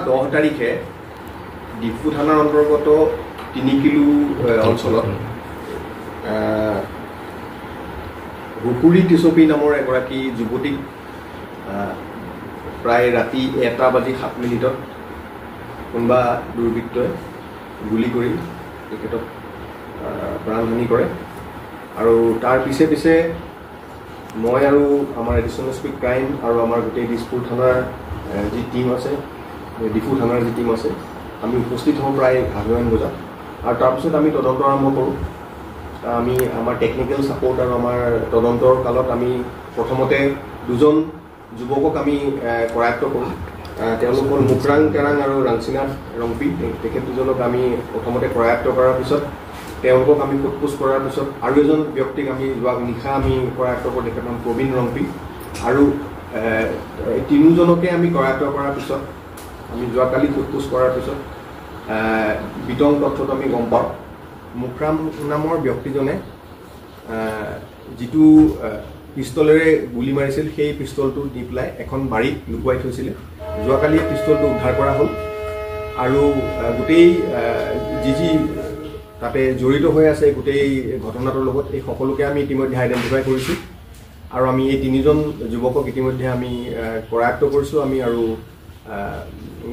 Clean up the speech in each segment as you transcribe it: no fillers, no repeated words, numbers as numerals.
10 তাৰিখে ডিফু থানাৰ অন্তৰ্গত 3 কিলো অঞ্চলত হুকুৰি টিচপি নামৰ এগৰাকী যুৱতীক প্ৰায় ৰাতি 1:07 কোনোবা দুৰ্বৃত্তই গুলি কৰি তেখেতক প্ৰাণহানি কৰে। আৰু তাৰ পিছে পিছে মই আৰু আমাৰ এডিশ্যনেল এছ পি ক্ৰাইম আৰু আমাৰ গোটেই দিছপুৰ থানাৰ যি টীম আছে, ডিফু থানাৰ যি টীম আছে, আমি উপস্থিত হওঁ প্ৰায় 11:30 বজাত। আৰু তাৰপিছত আমি তদন্ত আৰম্ভ কৰোঁ। আমি আমাৰ টেকনিকেল ছাপৰ্ট আৰু আমাৰ তদন্তৰ কালত আমি প্ৰথমতে দুজন যুৱকক আমি কৰায়ত্ব কৰোঁ। তেওঁলোক হ'ল মুকৰাং কেৰাং আৰু ৰাংচিনাথ ৰংপি। তেখেত দুজনক আমি প্ৰথমতে কৰায়ত্ব কৰাৰ পিছত তেওঁলোকক আমি সোধ-পোছ কৰাৰ পিছত আৰু এজন ব্যক্তিক আমি যোৱা নিশা আমি কৰায়ত্ব কৰোঁ, তেখেতৰ নাম প্ৰবীণ ৰংপি। আৰু তিনিওজনকে আমি কৰায়ত্ব কৰাৰ পিছত আমি যোৱাকালি সোধ-পোছ কৰাৰ পিছত বিতং তথ্যটো আমি গম পাওঁ। মুকৰাম নামৰ ব্যক্তিজনে যিটো পিষ্টলেৰে গুলি মাৰিছিল সেই পিষ্টলটো দি পেলাই এখন বাৰীত লুকুৱাই থৈছিলে। যোৱাকালি পিষ্টলটো উদ্ধাৰ কৰা হ'ল আৰু গোটেই যি যি তাতে জড়িত হৈ আছে গোটেই ঘটনাটোৰ লগত এই সকলোকে আমি ইতিমধ্যে আইডেণ্টিফাই কৰিছোঁ আৰু আমি এই তিনিজন যুৱকক ইতিমধ্যে আমি কৰায়ত্ব কৰিছোঁ। আমি আৰু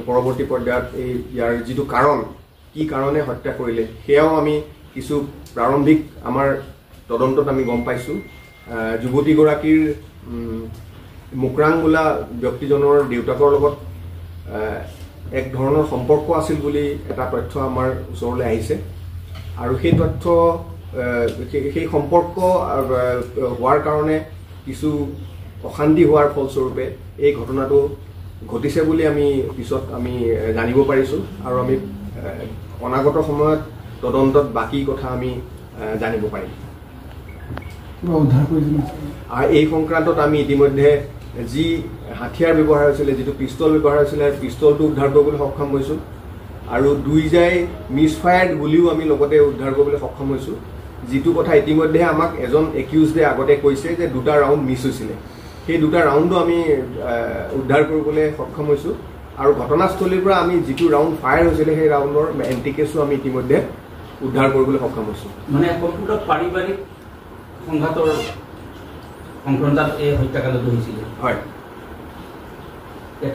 পৰৱৰ্তী পৰ্যায়ত এই ইয়াৰ যিটো কাৰণ, কি কাৰণে হত্যা কৰিলে সেয়াও আমি কিছু প্ৰাৰম্ভিক আমাৰ তদন্তত আমি গম পাইছোঁ। যুৱতীগৰাকীৰ মুকৰাং বোলা ব্যক্তিজনৰ দেউতাকৰ লগত এক ধৰণৰ সম্পৰ্ক আছিল বুলি এটা তথ্য আমাৰ ওচৰলৈ আহিছে আৰু সেই তথ্য সেই সম্পৰ্ক হোৱাৰ কাৰণে কিছু অশান্তি হোৱাৰ ফলস্বৰূপে এই ঘটনাটো ঘটিছে বুলি আমি পিছত আমি জানিব পাৰিছোঁ। আৰু আমি অনাগত সময়ত তদন্তত বাকী কথা আমি জানিব পাৰিম। এই সংক্ৰান্তত আমি ইতিমধ্যে যি হাথিয়াৰ ব্যৱহাৰ হৈছিলে, যিটো পিষ্টল ব্যৱহাৰ হৈছিলে, পিষ্টলটো উদ্ধাৰ কৰিবলৈ সক্ষম হৈছোঁ আৰু দুই জাই মিছফায়াৰ্ড গুলিও আমি লগতে উদ্ধাৰ কৰিবলৈ সক্ষম হৈছোঁ। যিটো কথা ইতিমধ্যে আমাক এজন একিউজডে আগতে কৈছে যে দুটা ৰাউণ্ড মিছ হৈছিলে, সেই দুটা ৰাউণ্ডো আমি উদ্ধাৰ কৰিবলৈ সক্ষম হৈছোঁ। আৰু ঘটনাস্থলীৰ পৰা আমি যিটো ৰাউণ্ড ফায়াৰ হৈছিলে সেই ৰাউণ্ডৰ এণ্টিকেছো আমি ইতিমধ্যে উদ্ধাৰ কৰিবলৈ সক্ষম হৈছোঁ। মানে সম্পূৰ্ণ পাৰিবাৰিক সংঘাতৰ সংক্ৰান্তত এই হত্যাকাণ্ডটো হৈছিলে। হয়,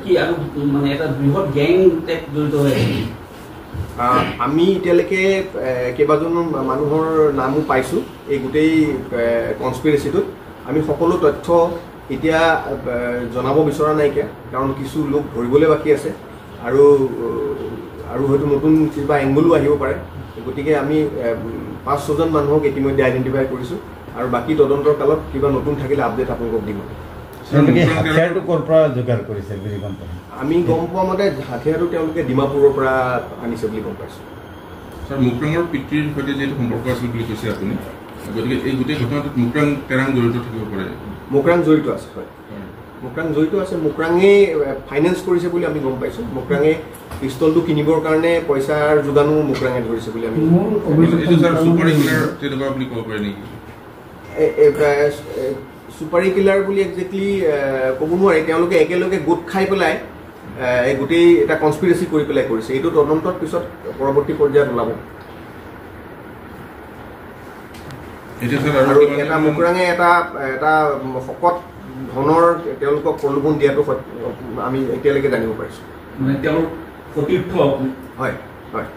কি আৰু মানে এটা বৃহৎ গেং টাইপ জড়িত হৈ আছে। আমি এতিয়ালৈকে কেইবাজনো মানুহৰ নামো পাইছোঁ এই গোটেই কনস্পিৰেচিটোত। আমি সকলো তথ্য এতিয়া জনাব বিচৰা নাইকিয়া, কাৰণ কিছু লোক ধৰিবলৈ বাকী আছে আৰু আৰু হয়তো নতুন কিবা এংগলো আহিব পাৰে। গতিকে আমি 5-6জন মানুহক ইতিমধ্যে আইডেণ্টিফাই কৰিছোঁ আৰু বাকী তদন্তৰ কালত কিবা নতুন থাকিলে আপডেট আপোনালোকক দিম। আমি গম পোৱা মতে হাথিয়াৰটো তেওঁলোকে ডিমাপুৰৰ পৰা আনিছে বুলি গম পাইছোঁ। ছাৰ, মুকৰাঙৰ পিতৃৰ সৈতে যিহেতু সম্পৰ্ক আছিল বুলি কৈছে আপুনি, গতিকে এই গোটেই ঘটনাটোত মুকৰাং তেৰাং জড়িত থাকিব পাৰে? মুকৰাং জড়িত আছে, হয়, মুকৰাং জড়িত আছে। মুকৰাঙে ফাইনেন্স কৰিছে বুলি আমি গম পাইছোঁ। মুকৰাঙে পিষ্টলটো কিনিবৰ কাৰণে পইচাৰ যোগানো মুকৰাঙে ধৰিছে বুলি আমি। চুপাৰী কিলাৰ বুলি একজেক্টলি ক'ব নোৱাৰি। তেওঁলোকে একেলগে গোট খাই পেলাই এই গোটেই এটা কনস্পিৰেচি কৰি পেলাই কৰিছে। এইটো তদন্তৰ পিছত পৰৱৰ্তী পৰ্যায়ত ওলাব। আৰু এটা মুকৰাঙে এটা এটা শকত ধনৰ তেওঁলোকক প্ৰলোভন দিয়াটো আমি এতিয়ালৈকে জানিব পাৰিছোঁ। মানে তেওঁৰ সতীৰ্থ। হয় হয়,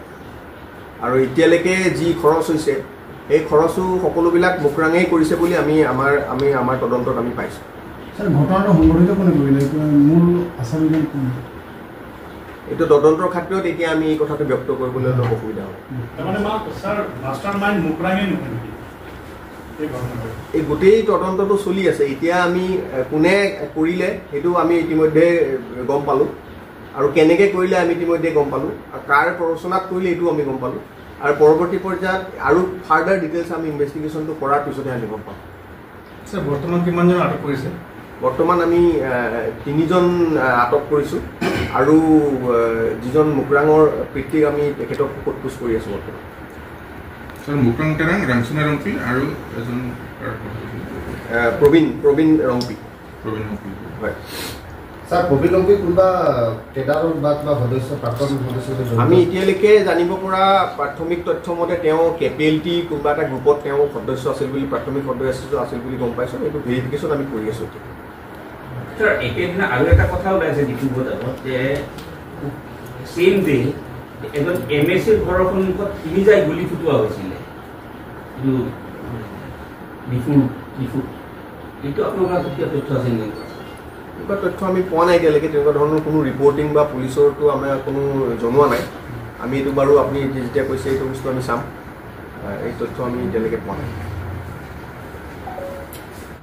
আৰু এতিয়ালৈকে যি খৰচ হৈছে সেই খৰচো সকলোবিলাক মুকৰাঙেই কৰিছে বুলি আমি আমাৰ তদন্তত আমি পাইছোঁ। ছাৰ, ঘটনাটো সংঘটিত কোনে কৰিলে? মূল আচামীজন কোন? এইটো তদন্তৰ ক্ষেত্ৰত এতিয়া আমি এই কথাটো ব্যক্ত কৰিবলৈ অলপ অসুবিধা হ'ব। এই গোটেই তদন্তটো চলি আছে। এতিয়া আমি কোনে কৰিলে সেইটো আমি ইতিমধ্যে গম পালোঁ আৰু কেনেকৈ কৰিলে আমি ইতিমধ্যে গম পালোঁ, কাৰ প্ৰৰোচনাত কৰিলে এইটো আমি গম পালোঁ। আৰু পৰৱৰ্তী পৰ্যায়ত আৰু ফাৰ্ডাৰ ডিটেইলছ আমি ইনভেষ্টিগেশ্যনটো কৰাৰ পিছতহে আমি গম পাম। ছাৰ, বৰ্তমান কিমানজন আটক কৰিছে? বৰ্তমান আমি 3জন আটক কৰিছোঁ আৰু যিজন মুকৰাঙৰ পিতৃক আমি তেখেতক সোধ-পোছ কৰি আছোঁ বৰ্তমান। ছাৰ, মুকৰাং তেৰাং, ৰাংচিনা ৰংপি আৰু এজন প্ৰবীণ ৰংপি। প্ৰবীণ ৰংপি, হয়। ছাৰ, প্ৰবীণ লংকুই কোনোবা কেডাৰৰ বা কিবা সদস্য, প্ৰাক্তন সদস্য? আমি এতিয়ালৈকে জানিব পৰা প্ৰাথমিক তথ্য মতে তেওঁ KPLT কোনোবা এটা গ্ৰুপত তেওঁ সদস্য আছিল বুলি, প্ৰাথমিক সদস্য আছিল বুলি গম পাইছোঁ। এইটো ভেৰিফিকেশ্যন আমি কৰি আছোঁ এতিয়া। ছাৰ, একেদিনা আৰু এটা কথা ওলাইছে ডিফু বজাৰত যে ছেইম ডে এজন MSCৰ ঘৰৰ সন্মুখত তিনি যায় গুলী ফুটোৱা হৈছিলে, এইটো ডিফুত। এইটো আপোনালোকৰ হাতত কিবা তথ্য আছে নেকি? এনেকুৱা তথ্য আমি পোৱা নাই এতিয়ালৈকে। তেনেকুৱা ধৰণৰ কোনো ৰিপৰ্টিং বা পুলিচৰতো আমাৰ কোনো জনোৱা নাই। আমি এইটো বাৰু আপুনি যেতিয়া কৈছে এইটো বস্তু আমি চাম। এই তথ্য আমি এতিয়ালৈকে পোৱা নাই।